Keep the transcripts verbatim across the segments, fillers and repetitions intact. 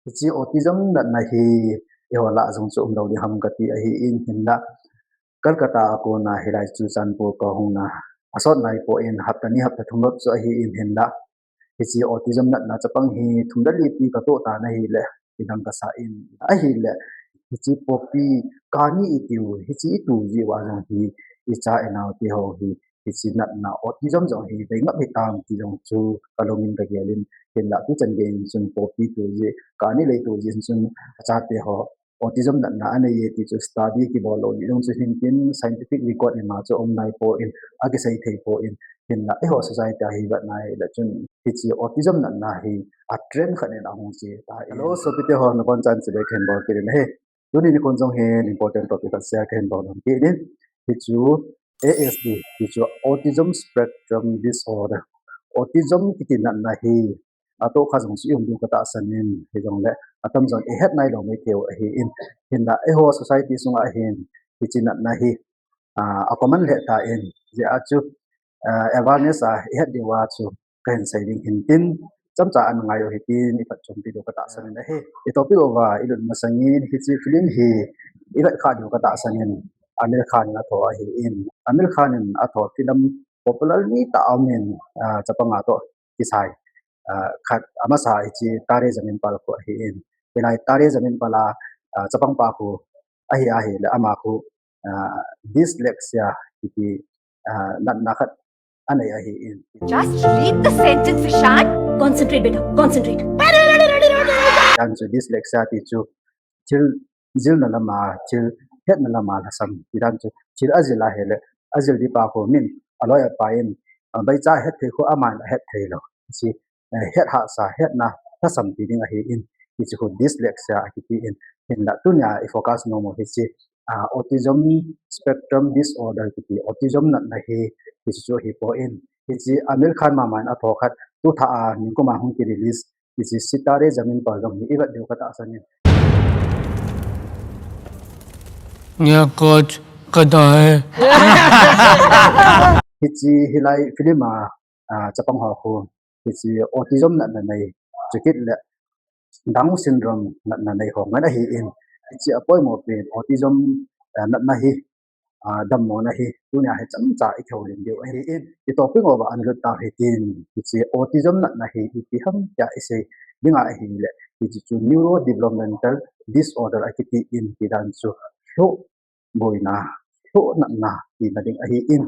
Hiche autism natna hi eiho lah jong chu umlou ding ham kati ahin, hinlah Calcutta a kona hilai chu Churachandpur kahung na asot naipoi, hapta ni hapta thum bep chu ahin, hinlah hiche autism natna chapang hi thum le li pi katoh tan ahile, kidang kasan ahile, hiche poppy kani itiu, hiche itu jeh uva jong hi icha inao teho hi hiche natna autism jong hi vei ngap hitam ti jong chu kalungin kagel in, hinlah tuchan gei in chun poppy tu jeh, kani lei tu jeh in chun achateho autism natna anei e ti chu study kibol lou jeh jong chu hintin, scientific record ima chu um naipoi, akisei theipoi, hinlah eiho society a hi vet nahile chun hiche autism natna hi a trend khat in ahung che tai. Hello sopite ho, nabonchauvin chibai kahin bol kit in ahi. Tuni nikho jong hin important topic khat share kahin bol nom kit in, hichu A S D, hichu Autism Spectrum Disorder, autism kiti natna hi atoh kha jong chu i um diu katahsan in, hijongle atamjon ihet nailou maithei u ahin, hinlah eiho society sunga hin hiche natna hi a common lheh tan, hijeh a chu awareness a ihet diuva chu kahin sei ding hintin, chomcha ana ngai u hitin iphatchompi diu katahsan in ahi. I topic uva ilut masangin hiche film hi ivet kha diu katahsan in, Aamir Khan in atho ahin, Aamir Khan in atho film popular ni tah a um in, chapang a toh kisai khat amasa hiche Taare Zameen Par khu ahin, hilai Taare Zameen Par a chapang pa khu ahi ahile ama khu dyslexia kiti natna khat anei ahin. Just read the sentence, Ishan. Concentrate, beta, concentrate. Hidan chu dyslexia ti chu thil jilna lama, thil hetna lama lhasam, hidan chu thil ajil ahile, ajil ding pa khu min aloi apai in, baicha hetthei khu aman ahetthei lou, hiche het hahsa, hetna lhasam ti ding ahin, hiche khu dyslexia akitin, hinlah tunia i focus nom u hiche autism spectrum disorder kiti autism natna hi, hiche chu ahipoi, hiche Aamir Khan mama in atho khat tuthah a nikum a hung ki release hiche Sitaare Zameen Par jong hi ivet diu katahsan in. Hiche hilai film a chapang ho khu hiche autism natna nei, chukit le Down syndrome natna nei ho ngen ahin, hiche apoimo pen autism natna hi dammona hi tunia hi chomcha ikihoulim diu ahin, i topic uva ana lut tau hitin, hiche autism natna hi ipi ham tia isei dinga ahile, hiche chu neurodevelopmental disorder akitin, hidan chu lhoh boina, lhoh natna tina ding ahin,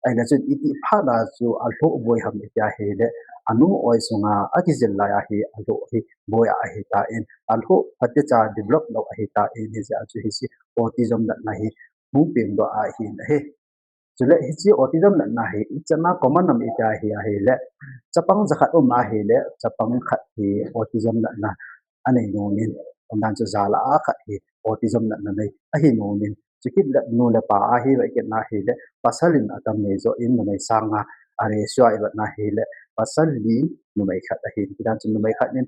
ahile chun itih phat a chu alhoh boi ham itia ahile, anu oi sunga akijil lai a hi alhoh hi boi a ahitan, alhoh phatecha develop lou ahitan, hijeh a chu hiche autism natna hi hung pengdoh ahin ahi. Chule hiche autism natna hi ichan a common ham itia ahi ahile, chapang jakhat um ahile chapang khat hi autism natna anei nomin, umdan chu jalah a khat hi autism natna nei ahi nomin, chukit le nu le pa a hi ivet kit na hile pasal in atam nei joh in, numei sanga a ratio a ivet na hile pasal li numei khat ahin, hidan chu numei khat in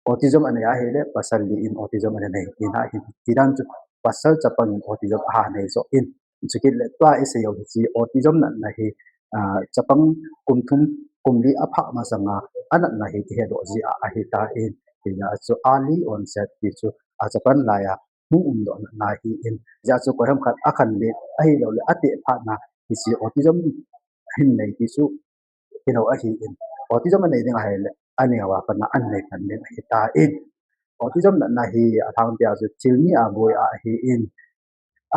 autism anei ahile pasal li in autism ana nei tina ahin, hidan chu pasal chapang in autism aha nei joh in, chukit le tua isei u hiche autism natna hi chapang kum thum kum li aphah masanga anatna hi kihedoh jeh a ahitan, hijeh a chu early onset ti chu achapan lai a hung umdoh natna ahin, hijeh a chu koiham khat akhanlet ahiloule ateh phatna hiche autism hin nei ti chu hilou ahin, autism anei ding ahile aneo a pat a an nei pan ding ahitan, autism natna hi alhangpia chu thil ni a boi a ahin,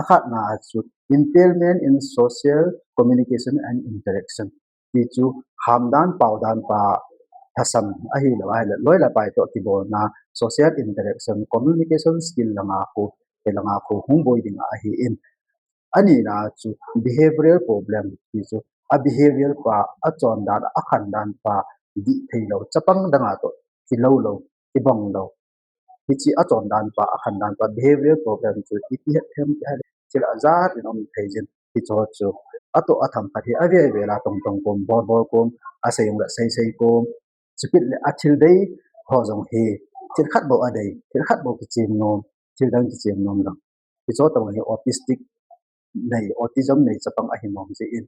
akhatna a chu impairment in social communication and interaction ti chu hamdan paodan pa lhasam ahilou ahile loi le pai toh kibolna, social interaction, communication skill langa khu, hilanga khu hung boi ding ahin, anina chu behavioral problem ti chu a behaviour pa, achondan, akhandan pa dih theilou, chapang danga toh kilou lou, kibang lou, hiche achondan pa, akhandan pa behaviour problem chu iti het them ti ahile thil ajat in um thei jin, hicheho chu atoh atham khat hi avel vel a tongtong kom, bolbol kom, asei jongle seisei kom, chukit le athil dei ho jong hi thil khat bou adei, thil khat bou kichem nom, thil dang kichem nom lou, hicheho tobang hi autistic nei, autism nei chapang ahi nom jeh in,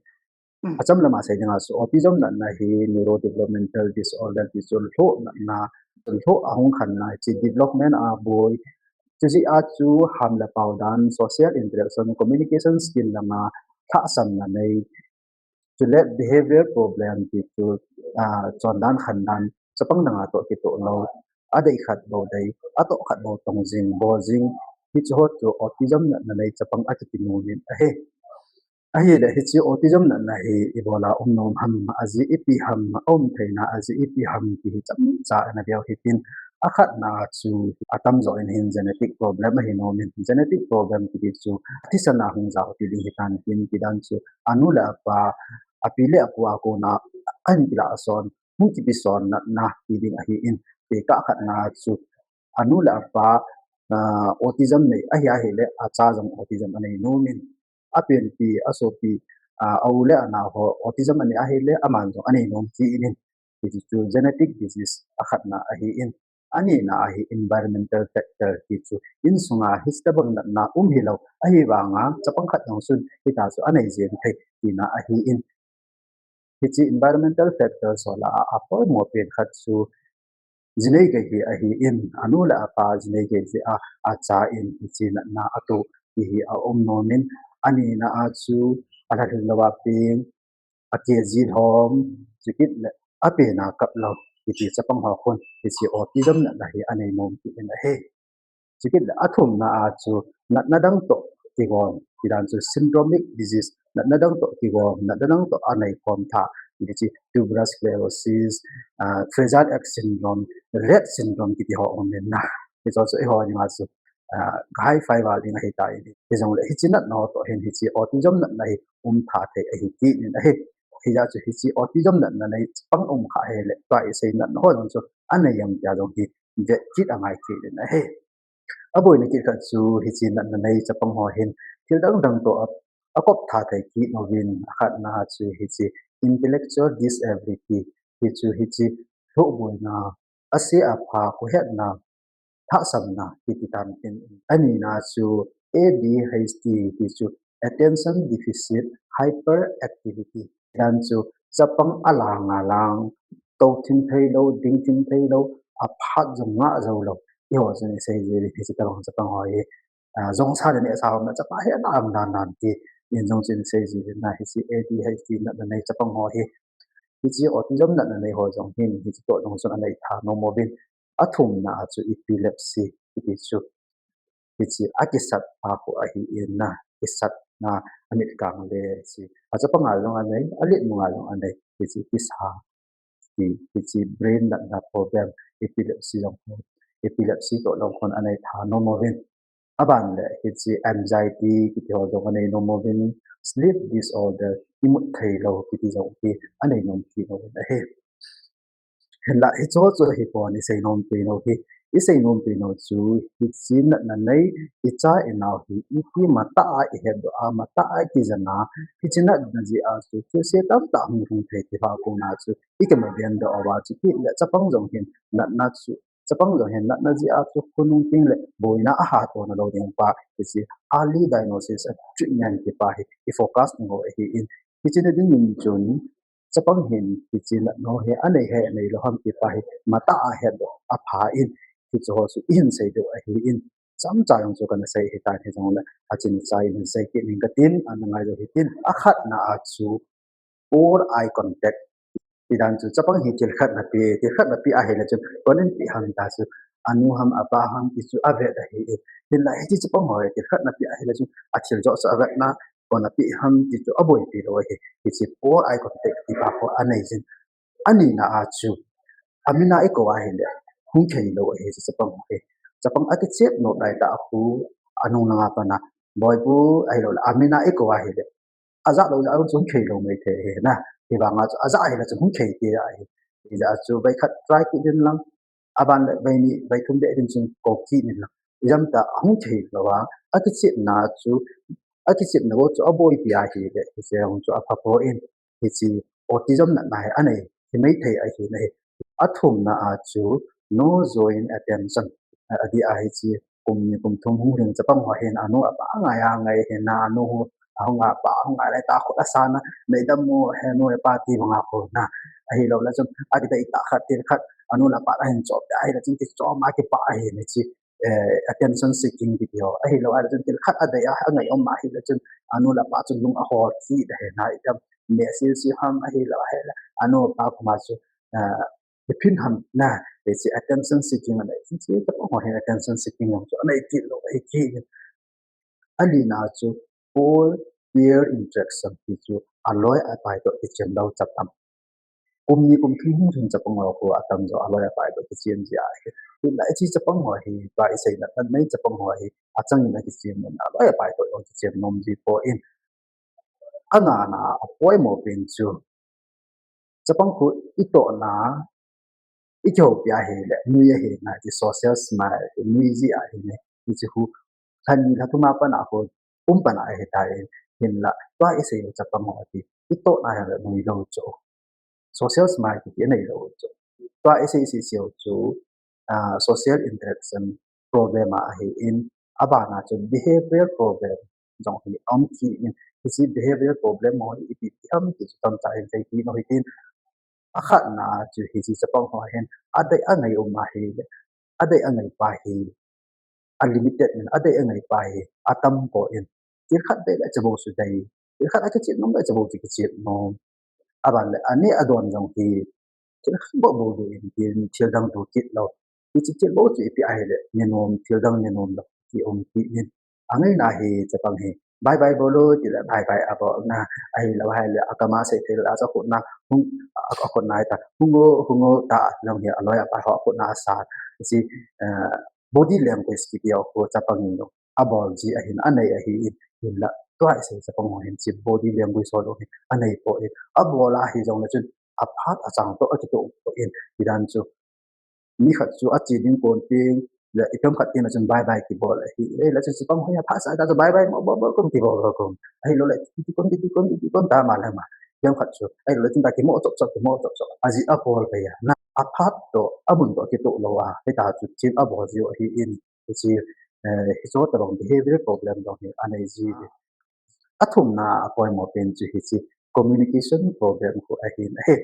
acham lama sei dinga chu autism natna hi neurodevelopmental disorder ti chu lhoh natna, Chun lhoh a hung khanna hiche development a boi. Chujeh a chu ham le pao dan, social interaction, communication skill langa lhahsamna nei. Chule behavior problem ti chu, ah, chondan khandan, chapang danga toh kitoh lou, adei khat bou dei, atoh khat bou tong jing, bol jing, hiche ho chu autism natna nei chapang akiti nom in ahi. Ahile hiche autism natna hi ibola um nom ham, ajeh ipi ham, aum theina ajeh ipi ham ti hi chomcha ana veu hitin, akhatna chu atamjo in hin genetic problem ahi nom in, genetic problem kiti chu thisan a hung jao ti ding hitan tin, tidan chu anu le apa, api le apu a kona ahin kilah son, hung kipe son natna ti ding ahin, tekah khatna chu anu le apa, ah, autism nei ahi ahile acha jong autism anei nom in, apenpi, asopi, ah, a u le anao ho autism anei ahile aman jong anei nom kit in, hichu genetic disease akhatna ahin. Anina a hi environmental factor ti chu insunga hitabang natna um hilou ahivanga chapang khat jong chun hita chu anei jeng thei tina ahin. Hiche environmental factor ho lah a apoimo pen khat chu jinei gei hi ahin, anu le apa jinei gei jeh a acha in hiche natna atoh ti hi aum nom in, anina a chu alhalhing louva peng, akeh ji lhom, chukit le apena kap lou, hiti chapang ho khun hiche autism natna hi anei nom kit in ahi. Chukit le athumna a chu natna dang toh kigom, tidan chu syndromic disease, natna dang toh kigom, natna dang toh anei khom tha, hiche tuberous sclerosis, ah, fragile X syndrome, Rett syndrome kiti ho um in na. Hiche chu eiho dinga chu, ah, high five a ding ahitai. Hijongle hiche natna ho toh hin hiche autism natna hi um tha thei ahi kit in ahi. Hijeh chun hiche autism natna nei chapang um kha hile, tua isei natna ho jong chu anei am tia jong hi vet kit angai kit in ahi. Aboina kit khat chu hiche natna nei chapang ho hin thil dang dang toh a, akop tha thei kit louvin, akhatna chu hiche intellectual disability, hichu hiche lhohboina, ase apha, khohetna, lhahsamna kiti tan tin, anina chu A D H D ti chu attention deficit hyperactivity, dan chu chapang alang alang, tou thim thei lou, ding thim thei lou, aphat jong ngah jou lou. Eiho chun isei ji hiche tabang chapang ho hi, ah, jong sa le neh sa ho ma chapa hi alang dan dan ti in jong chun isei ji na hiche A D H D natna nei chapang ho hi. Hiche autism natna nei ho jong hin hiche toh jong chun anei tha nom uvin. Athumna a chu epilepsy kiti chu hiche akisat pa khu ahin na, kisatna, amit kang le hiche. Achapang a jong anei, alet nung a jong anei, hiche kisa, hi, hiche brain natna problem, epilepsy jong khu, epilepsy toh jong khun anei tha nom uvin. Aban le hiche anxiety kiti ho jong anei nom uvin, sleep disorder, imut thei lou kiti jong hi anei nom kit uvin ahi. Hinlah hiche ho chu ahipon, isei nom pen u hi, isei nom pen u chu hiche natna nei, icha inao hi ipi matah a ihetdoh a, matah a ikijen a, hiche natna jeh a chu thilse tamtah hung lhung thei ti ho a kona chu ikimo ven doh uva chu kit le chapang jong hin natna chu, chapang jong hin natna jeh a chu khonung ting le boina ahatona lou ding pa, hiche early diagnosis and treatment ti pa hi i focus ding u ahin, hiche na dingin chun chapang hin hiche natna ho hi anei ham anei lou ham ti pa hi matah a hetdoh apha in, hiche ho chu ihin sei diu ahin, chomcha jong chu kana sei hitan hijongle achin chai in sei kit ning katin, ana ngai jou hitin. Akhatna a chu poor eye contact, tidan chu chapang hi thil khat napeh, thil khat napeh ahile chun konin peh ham ta chu anu ham apa ham ti chu avet ahin, hinlah hiche chapang ho hi thil khat napeh ahile chun athil joh chu avetna, kona peh ham ti chu aboipi lou ahi. Hiche poor eye contact ti pa khu anei jin. Anina a chu amin a ikou ahile hung khei lou ahi hiche chapang ho hi. Chapang akichep nop lai tah khu anung langa pat a, boipu, ahilouleh amin a ikou ahile ajah lou jeh a chu hung khei lou mai thei ahi na. Hivanga chu ajah ahile chu hung khei thei ahi. Hijeh a chu veikhat try kit in lang, aban le veini veithum beh din chun kou kit in lang, ijemtia hung khei lou a, akichepna chu, akichepna bou chu aboipi ahile hiche jong chu apha poi. Hiche autism natna hi anei himai thei ahi nahi. Athumna a chu no joint attention, adeh a hiche kum ni kum thum hung lhing chapang ho hin anu apa ngai a ngai hinna, anu ho Hung a pa, hung a le ta khut a sana, nei dam mo, he no, he pa ti banga khona. Ahilou le chun, a kidei ta khat, til khat, anu le apa ahin chop, ahile chun kichom a kipa ahin, hichi, eh, attention seeking kiti ho. Ahilou, ahile chun til khat a dei a, angai um ahile chun, anu le apa chun lung ahol kit ahi na, itam, me sil si ham, ahilou, ahile, anu apa kuma chu, eh, iphin ham na, hichi attention seeking anei, hichi chapang ho hin attention seeking ho chu anei kit lou, ahi kit. Alina chu poor peer interaction ti chu aloi apai toh kichem lou chapang. Kum ni kum thum hung lhin chapang ho khu atam jo aloi apai toh kichem ji ahi. Hinla hichi chapang ho hi tua isei natna nei chapang ho hi achangin akichem nom, aloi apai toh kichem nom ji poi. Angana apoimo pen chu chapang khu itohna, ikihoupi ahile, nui ahi na, ti social smile, nui ji ahi ne, hichi khu, lha ni lha thum a pat a khu, um pan a ahi tai, hinla, tua isei u chapang ho ti, itohna ahile, nui lou chu. Social smile kiti anei lou chu. Tua isei, isei, isei u chu, ah, social interaction problem a ahin, abana chu behavioral problem jong hi um kit in, hichi behavioral problem ho hi ipi ti ham ti chu tamtah in sei kit u hitin, akhatna chu hichi chapang ho hin, adei angai um ahile, adei angai pa hi, a limited in, adei angai pa hi, atam poi, til khat dei le chabou chu dei, til khat a kichem nom le chabou chu kichem nom. Aban le, ani adon jong hi, til khat bou bou du in, til, thil dang du kit lou. Hichi thil bou chu ipi ahile, ni nom, thil dang ni nom lou, ti um kit in. Angaina hi chapang hi, bye bye bol o, ti le bye bye abol na, ahilou ahile, akam a sei thei lou a chu akhutna, hung, a, akhutna ta, hung o, hung o, ta, jong hi, aloi apai ho akhutna asa, hichi, eh, body language kiti ho khu chapang in jong abol ji ahin, anei ahin, hinla, tua isei chapang ho hin hichi body language ho jong hi anei poi, abol ahi jong le chun, aphat achang toh akitoh poi, hidan chu, mi khat chu ache ding kon ting, le item khat tin a chun bye bye kibol ahi, eh, le chun chapang ho hi aphat sa ta chu bye bye mo bol bol kon kibol bol kon. Ahilou le, ti kon, ti kon, ti kon ta ma le ma. Item khat chu, ahilou le chun ta kimo chop chop, kimo chop chop. Aji abol pe ya. Na aphat toh, amun toh kitoh lou a. Hita chu thil abol ji u ahin, hichi, eh, hicho tabang behavioral problem jong hi anei ji. Athumna apoimo pen chu hichi communication problem khu ahin ahi.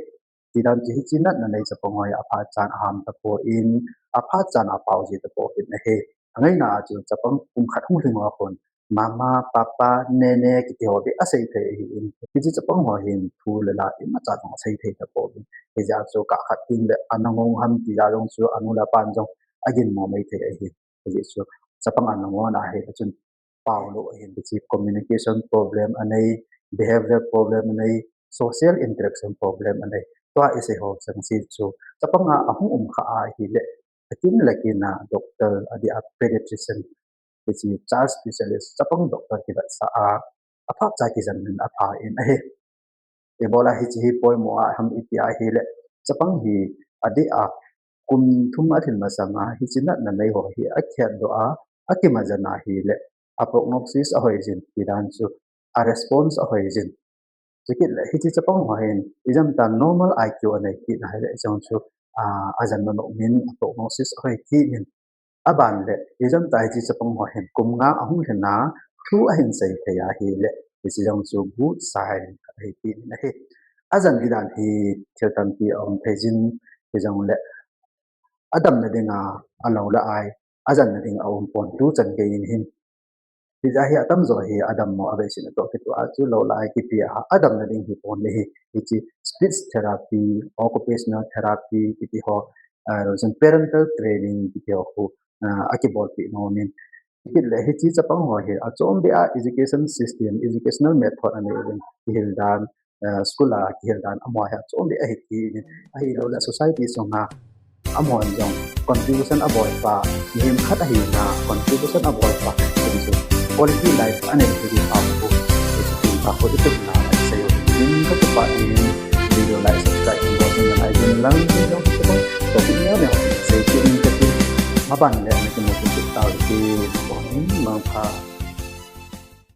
Tidan chu hichi natna nei chapang ho hi aphat chan aham tapon, aphat chan apao ji tapon ahi. Angaina a chu chapang kum khat hung lhin ho khun, mama, papa, nene, kiti ho beh asei thei ahin. Hichi chapang ho hin thu le la imacha jong asei thei tapon. Hijeh a chu kah khat tin le ana ngong ham ti a jong chu anu le apan jong aginmo mai thei ahin. Hijeh chu chapang ana ngong ahile chun pao lou ahin, hichi communication problem anei, behavioral problem anei, social interaction problem anei. Tua isei ho chengse chu chapang a ahung um kha ahile, akin le kin a doctor, adeh a pediatrician, hichi child specialist, chapang doctor kivetsah a, aphat cha kijen in apha in ahi. Ibola hichi hi poimo a ham iti ahile, chapang hi adeh a kum thum alhin masang a hichi natna nei ho hi akhetdoh a, akimajen ahile, a prognosis ahoi jin, tidan chu, a response ahoi jin. Chukit le hichi chapang ho hin, ijemtia normal I Q anei kit ahile, ijong chu, ah, ajen nom in, a prognosis ahoi kit in, aban le, ijemtia hichi chapang ho hin, kum nga ahung lhin a, thu ahin sei thei ahile, hichi jong chu good sign khat ahi kit in ahi. Ajen didan hi thil tampi aum thei jin, hijong le, adamna dinga alou le ai, ajenna ding aum pon tuchan gei in hin. Hijeh a hi atamjo hi adammo aveisena toh kitoh a chu lou le ai kipe a, adamna ding hi pon le hi, hichi speech therapy, occupational therapy kiti ho, ah, parental training kiti ho khu, ah, akibolpeh nom in. Kit le hichi chapang ho hi achom beh a education system, educational method anei uvin, kihil dan, eh, school a kihil dan amaho hi achom beh ahi kit in, ahilou le society sunga amahon jong contribution abol pa, mihem khat ahina contribution abol pa, hichu quality life anei thei ding pha khu, hichu pha khu itup na lai sei u in katupa in, video like, subscribe, and watching na lai ding lang ding jong chu ko, topic neo neo sei kit in kati, maban le na kimu kit tau ti, ko in mangpha.